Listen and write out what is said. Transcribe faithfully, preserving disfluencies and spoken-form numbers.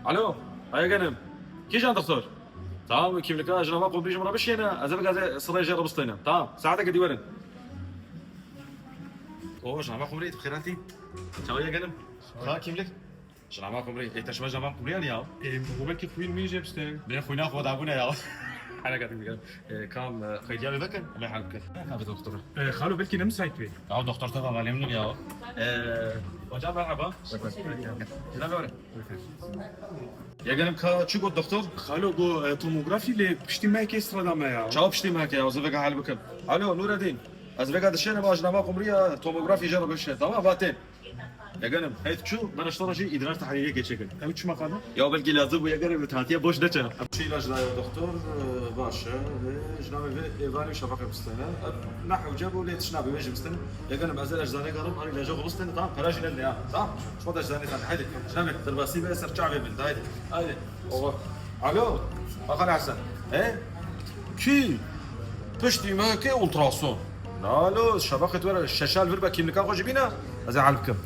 Alo, aya genim. Kîjan doktor? Tamam, kimlika jinava qumrî ji min re bişêne, ez ê veke sirê jê re bistênim. Tamam, saeteke dî werin. O, jinava qumrî, tu xêr hatî. Çawa ye genim? Ha, kimlik? Jinava qumrî, ê te şima jinava qumrî ya? Ê, bu belkî xwîn min jê bistên. Bê xwîna xwe dabûne ya. Hele gedim gelim. Ê, kam, e, xeyriya wê vekin, em ê hal bikin. Abi doktor. Ê, xalo belkî ne müsait bê. Ya doktor te da valim ya. Ê, hocam merhaba. Jinava were. Ya genim ka çi got doktor? Xalo got, e, tomografî lê piştî mehekê sira da me ya. Çawa piştî mehekê ya? Ez ê veke hal bikim. Alo Nureddin. Ez veke dişênim, a jinava qumrî ya, tomografî jê re bişê. Tamam, va tên. Ya genim, heyt çû, bera ji te re jî îdrar tehlîliyekê çêkin. Ew çima xalo? Ya belkî lazim bû, ya genim, hatiye boş neçe. Çi îlaç daye doktor? E, baş e. Ê, jinavê vê êvarî şefaqê bistêne. Ev ne hewce bû, lê tişt nabe, wê jî bistêne. Ya genim, ez ê ji zanê gerim, anî îlaca xwe bistêne, tamam, pera jî nedine ya. Tamam, ji xwe de ji zanê tane, heydi. Jinavê, derbasî be, ser çavê bin, haydi. Haydi. Oha. Alo, Axa Hesen. He? Kî? Piştî me ke ultrason. Alo, şefaqê were, şeşal vir be, kimlika xwe jî bîne, ez ê hal bikim.